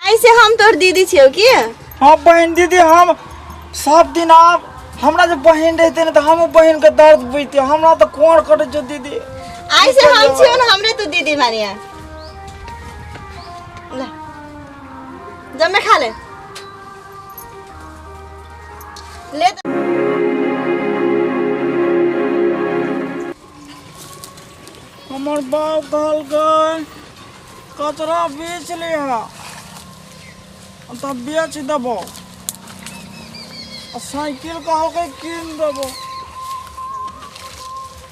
ऐसे हम तोर दीदी छियौ की? हाँ बहन दीदी, हम सब दिन आब हमरा जे बहन रहते ने तऽ हमहूँ बहन के दर्द बुझते। हमरा तऽ कोन करै छौ दीदी? ऐसे हम छियौ ने, हमरे तू दीदी मानिया। ले जमे खा ले। ले हमर बाप कहलकै कचरा बेच लिह तब बेच देबो, आ साइकिल कहलकै कीन देबो।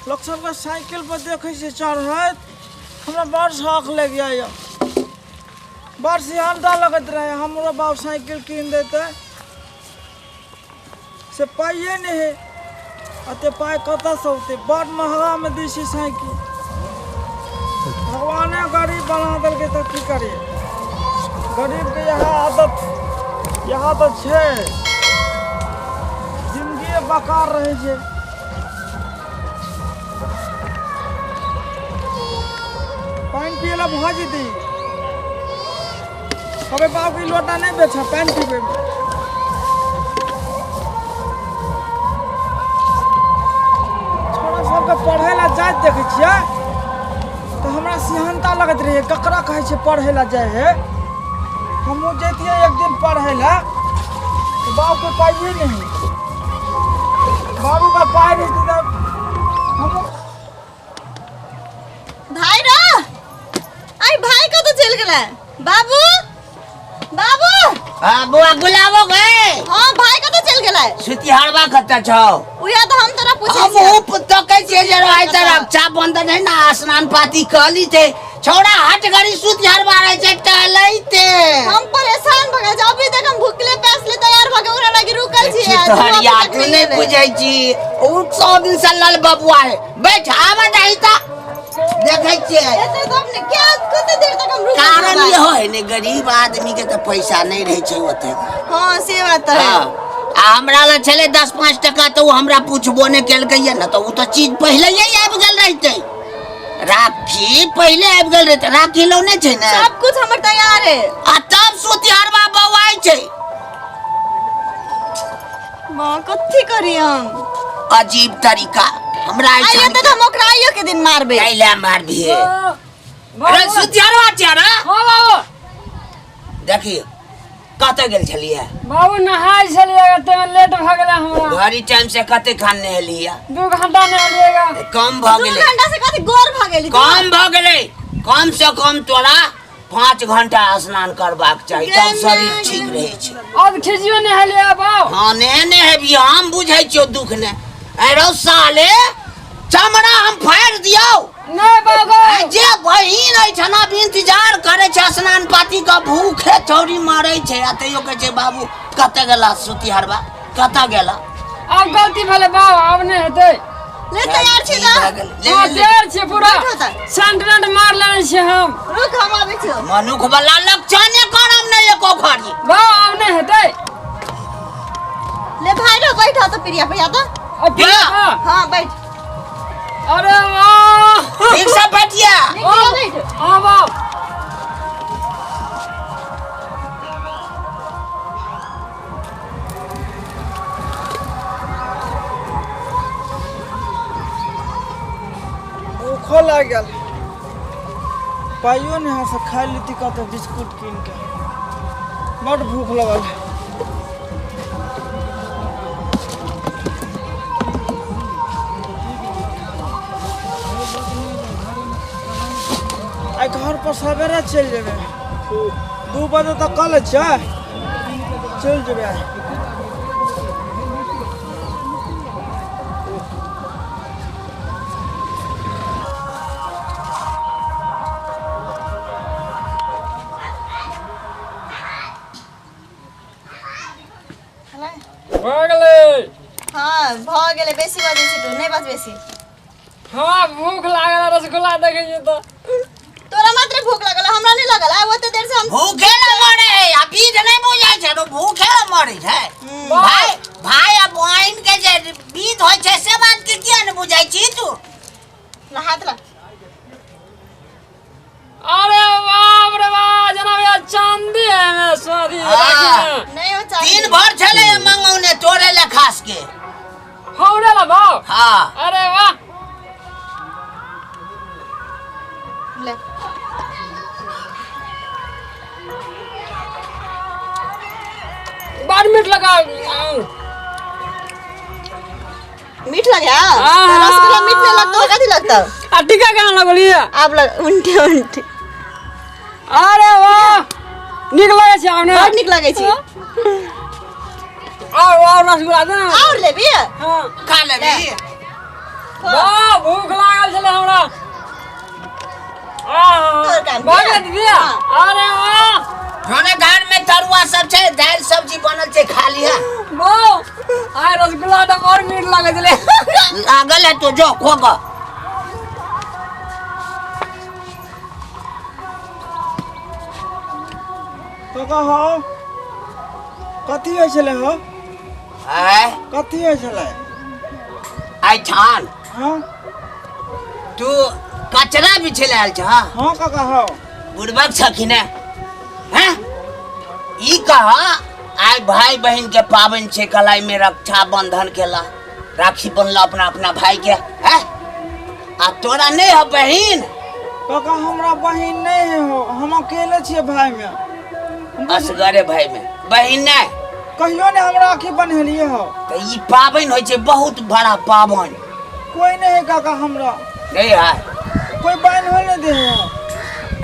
लोक सबके साइकिल पर देखै छियै चढ़ैत, हमरा बड़ शौक लागि जाइए, बड़ सिहन्ता लगैत रहै। हमरो बाप साइकिल कीन देतै से पाइए नहि है, एते पाइ कतऽसँ औतै? बड़ महगामे दै छै साइकिल। भगवाने गरीब बना देलकै तऽ की करियै? गरीबके इएह आदत, इएह तऽ छै, जिन्दगिए बेकार रहै छै। पानि पियै लए भऽ जेतै। कहबै बाबू ई लोटा नहि बेच, पानि पीबै। छोरा सबके पढ़ै लए जाइत देखै छियै तऽ हमरा सिहन्ता लगैत रहै, ककरा कहै छै पढ़ै लए जाइ है, हमहूँ जैतियै एक दिन पढ़ै लए। तऽ बाबूके पाइए नहि है, बाबूके पाइ रहितै तऽ हमहूँ। भाई रो, आई भाई कतऽ चलि गेलै? बाबू, बाबू। हाँ बौआ, बुलाबो गए? हाँ, भाई कतऽ चलि गेलै? सुतिहारबा कतऽ छौ? उहे तऽ हम तोरा पूछै हम छियौ। ओ तकै छियै जे रहै तऽ रक्षा बंधन है ना, स्नान पाती कऽ लीते। छौड़ा हट घड़ी सुतिहारबा रहै छै टहलैते। हम परेशान भऽ गेल छी, अभी तक हम भुखले प्यासले तैयार भऽ के ओकरा लागी रुकल छी। छितहरिया, तू नहि बुझै छी, ओ 100 दिन से लल बबुआ है। बैठ, आबऽ दही तऽ देखै छियै। एते तऽ अपने क्या कते देर तक हम रुकल कारण रहबै? इहो है ने, गरीब आदमी के तऽ पैसा नहि रहै छै ओते। हाँ, से बात तऽ है। हाँ, आ हमरा लग छलै 10-5 टका तऽ ओ हमरा पूछबो नहि केलकै ये ने, तऽ ओ तऽ चीज पहिले आबि गेल रहितै। राखी पहिले आबि गेल रहितै, राखी लौने छै ने? सब कुछ हमर तैयार है। आ तब सुतिहारबा बौआइ छै। माँ, कथी करी हम? अजीब तरीका हमरा आइयो एहिठाम। तक हम ओकरा आइयो के दिन मारबे। कैला मारबी? अरे सुतिहारबा छियै रे? हाँ बाबू। देखियौ, कतऽ गेल छलियै? बाबू, नहाय छलियै, एते में लेट भऽ गेलै हमरा। घड़ी टाइम से कते खान नहेलियै? 2 घंटा नहेलिएगा। कम भऽ 2 गेलै। घंटा से कथी गोर भऽ गेली तू? कम भऽ गेलै। कम से कम तोरा 5 घंटा स्नान करबाक चाही, तब शरीर ठीक रहै छै। अब खिचियो नहेलिए बाबू। हाँ, ने हेबी, हम बुझै छियौ दुख ने। अरे साले, चमड़ा हम फाड़ि दियौ। नहीं बाबू। आ जे बहिन एहिठाम इंतजार करे छै स्नान पाती के, भूखे छौरी मारै छै, आ तैयो कहै छै बाबू कतऽ गेला सुतिहारबा, कतऽ गेला? अब गलती भेलै बाबू, आब नहि हेतै। ले, तैयार छी ठीक तऽ? भऽ गेलै। ले, हाँ, ले, ले। तैयार छियै पूरा। बैठो तऽ। सेंट वेंट मार लेने छियै हम। रुक, हम आबै छियौ। मनुख वाला लक्षणे करम नहि एको घड़ी। बाबू, आब नहि हेतै। ले भाई रो, बैठो तऽ प्रिया प्रिया तऽ। अब जा। हाँ। हाँ, बैठ। अरे वाह, ठीक से बैठिया। नीक जगह बैठ। हाँ बाप। भूखो लागि गेल, पाइयो नहि है से खाइ लेती कतौ बिस्कुट कीन के। बड भूख लगल है। आइ घर पर सवेरे चलि जेबै, 2 बजे तक कॉलेज छै, चलि जेबै आइ। भऽ गेलै? हाँ, भऽ गेलै। बेसी बजै छी तू, नहि बज बेसी। हाँ, भूख लागल है, रसगुल्ला देखै छियै तऽ। तोरा मात्र भूख लागल, हमरा नहि लागल। आ ओते देर से हम भूखे न मरे है, आ बीज नहीं बुझै छै तो भूखे न मरे छै। भाई भाई आ बहिन के जे बीज होइ छै से बात के किया ने बुझै छी तू? ला हाथ ला। अरे बाप रे बाप, जना भैया चांदी है में सॉरी हाँ। राखी में नहीं हो चांदी दिन भर छले मंगौने तोरे ले खास के। हमरे ला भाव। हाँ। अरे वाह। ले बड़ मीठ लगा। मीठ लगा? हाँ। तो रसगुल्ला मीठ नहीं लगता, कथी लगता? आ टीका कहाँ लगलिए? आप लग उल्टे उल्टे। अरे वाह, नीक लगै छै आब ने? बड़ नीक लगै छै। और रसगुल्ला दे ना। और लेबी? हाँ। खा लेबी? वाह, भूख लागल छलै हमरा। तोहर काम भऽ गेल दीदी? हाँ। अरे वाह। जोने घर में तरुआ सब छै, दालि सब्जी बनल छै, खा लिहा। वाह, आइ रसगुल्ला तऽ बड़ मीठ लागै छलै। लागल है तो जो खो ग। काका हो, कथी होइ छलै हो? आँय? कथी होइ छलै? आइ छान। हाँ। तू कचरा बिछै लए आयल छह? हाँ काका हो। बुड़बक छ कि ने? हैं? ई कह, आइ भाई बहिन के पाबनि छै, कलाई में रक्षा बंधन केला, राखी बनला अपना अपना भाई के, हैं? आ तोरा नहीं है बहिन? काका हमरा बहिन नहीं है हो, हम अकेले छियै भाई में। असगरे भाई में बहिन नहीं? कहियो ने हमरा आँखि बन्हेलिए हो। तऽ ई पाबनि होइ छै बहुत बड़ा पाबनि। कोई नहीं है काका हमरा। नहीं है? कोई बहन हो नहीं दे हो।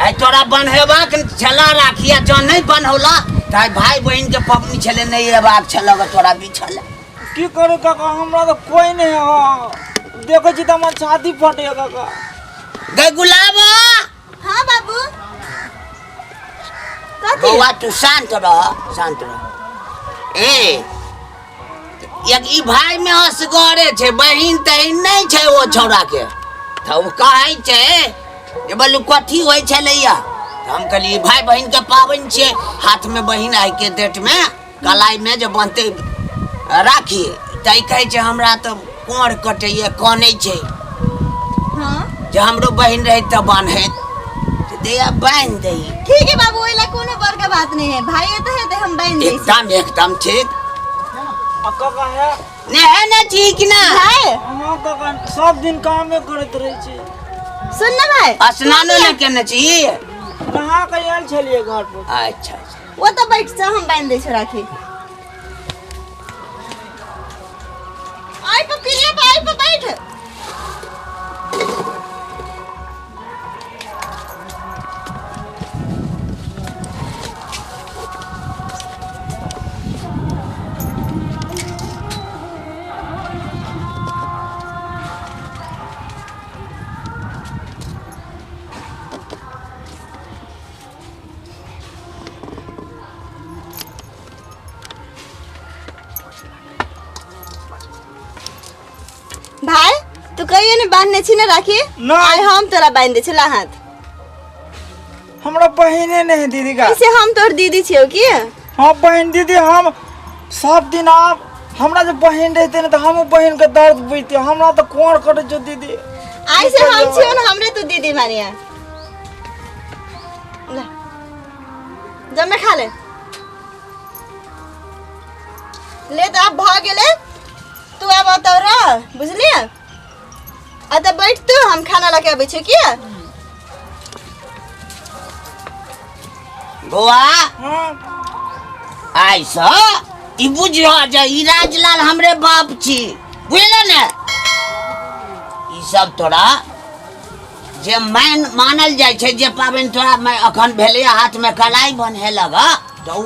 आइ तोरा बन्हेबाक छला राखी, आ जँ नहीं बन्हौला तऽ आइ भाई बहिन के पबनी छलै, नहीं एबाक छल तोरा बिछल। की करू काका, हमरा तऽ कोई नहीं हो, देखै छी तऽ हमर छाती फटैया काका। गै गुलाबा। हाँ बाबू। कथी? बौआ तू शांत रह, शांत रह। ए एक ई भाई में असगरे छै, बहिन तहिन नहीं छै ओ छौड़ा के। तऽ ओ कहै छै जे बोलू कथी होइ छलैया, तऽ हम कहलियै भाई बहिन के पाबनि छियै, हाथ में बहिन आइ के डेट में कलाई में जे बनतै राखी, तऽ ई कहै छै हमरा तऽ कोर कटैया, कनै छै। हाँ। जे हमरो बहिन रहै तऽ बान्हैत, तऽ दैया बान्हि दै। ठीक है बाबू, ओहि ला कोनो बड़का बात नहीं है, भाई एतऽ है तऽ हम बान्हि दै छी। एकदम एकदम ठीक। आ काका है? ने है ने ठीक ना? भाई। हाँ काका, सब दिन कामे करैत रहै छी। सुन ना भाई, स्नानो नहि केने छी? नहा के आयल छलियै घर पर। अच्छा अच्छा। ओ तऽ बैठ जा, हम बान्हि दै छी राखी। आइ पर पीलिया पर, आइ पर बैठ। भाई तू कहियो ने बांधने छी ने राखी? नहीं। आइ हम तोरा बांधि दै छी, ला हाथ। हमरा बहिने नहीं है दीदी का। ऐसे हम तोर दीदी छियौ की? हाँ बहन दीदी, हम सब दिन आप हमरा जे बहिन रहते ने तऽ हम बहिन के दर्द बुझते, हमरा तऽ कोर करै छौ दीदी। आइ से हम छियौ ने, हमरे तू दीदी मानिया। ला जमे खा ले। ले तऽ आब भऽ गेलै, तू आब ओतऽ रह, बुझलियै? आ तऽ बैठ तू, हम खाना लऽ के अबै छियौ की? बौआ। हाँ। आइ सँ ई बुझियो जे ई राजलाल हमरे बाप छी, बुझल ने? ई सब तोरा जे मान मानल जाइ छै, जे पाबनि तोरा अखन भेलै, हाथ में कलाई बन्हे लग, तऽ ओ